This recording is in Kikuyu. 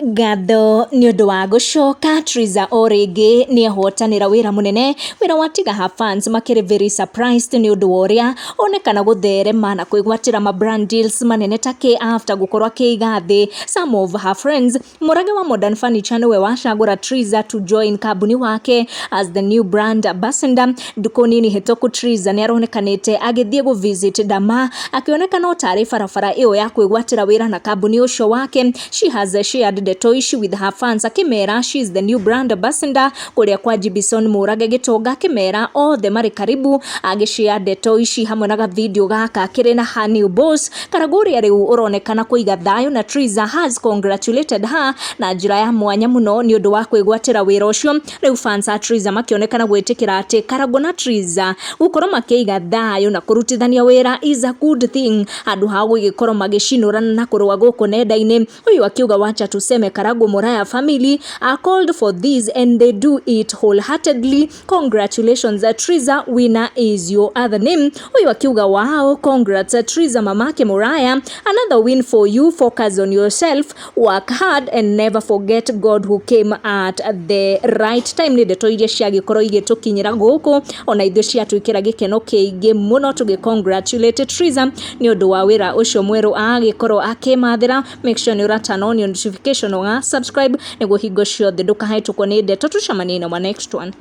Ngatho nĩ ũndũ wa gũcoka. Triza o rĩngĩ nĩ ehotanĩra wĩra mũnene, wĩra watiga her fans makĩrĩ very surprised nĩ ũndũ wa ũrĩa onekana gũtherema na kwĩgwatĩra ma brand deals manene ta kĩ after gũkorwo akĩiga thĩ some of her friends. Mũrage wa Modern Furniture nĩwe wacagũra Triza to join kambuni wake as the new brand ambassador. Ndukũ nini hĩtũku Triza nĩ aronekanĩte agĩthiĩ gũ visit Dama, akĩonekana o tarĩ barabara ĩyo ya kwĩgwatĩra wĩra na kambuni ũcio wake. She has shared ndeto ici with her fans, akĩmera she is the new brand ambassador kũrĩa kwa Jibison Mũrage Gĩtonga, akĩmera othe marĩ karibu, agĩshare ndeto ici hamwe na gavideo gaka kĩrĩ na her new boss Karagũ, ũrĩa rĩu ũronekana kũiga thayũ na Triza has congratulated her na njĩra ya mwanya mũno nĩ ũndũ wa kwĩgwatĩra wĩra ũcio. Rĩu fans a Triza makĩonekana gwĩtĩkĩra atĩ Karagũ na Triza gũkorwo makĩiga thayũ na kũrutithania wĩra is a good thing, handũ ha gũgĩkorwo magĩcinũrana na kũrũa gũkũ nenda-inĩ. Ũyũ akiuga, "Wacha tuseme Karagũ Muraya family are called for this and they do it wholeheartedly. Congratulations, Triza, winner is your other name." Ũyũ akiuga, "Wow, congrats, Triza, mamake Muraya, another win for you. Focus on yourself, work hard and never forget God who came at the right time." Nĩ ndeto iria ciagĩkorwo igĩtũkinyĩra gũkũ, ona ithuĩ ciatwĩkĩra gĩkeno kĩingĩ mũno tũgĩ congratulate Triza nĩ ũndũ wa wĩra ũcio mwerũ agĩkorwo akĩmathĩra. Make sure nĩ ũra turn on your notification, ũga subscribe nĩguo hingo ciothe ndũkahĩtũkwo nĩ ndeto. Tũcemanie na next one.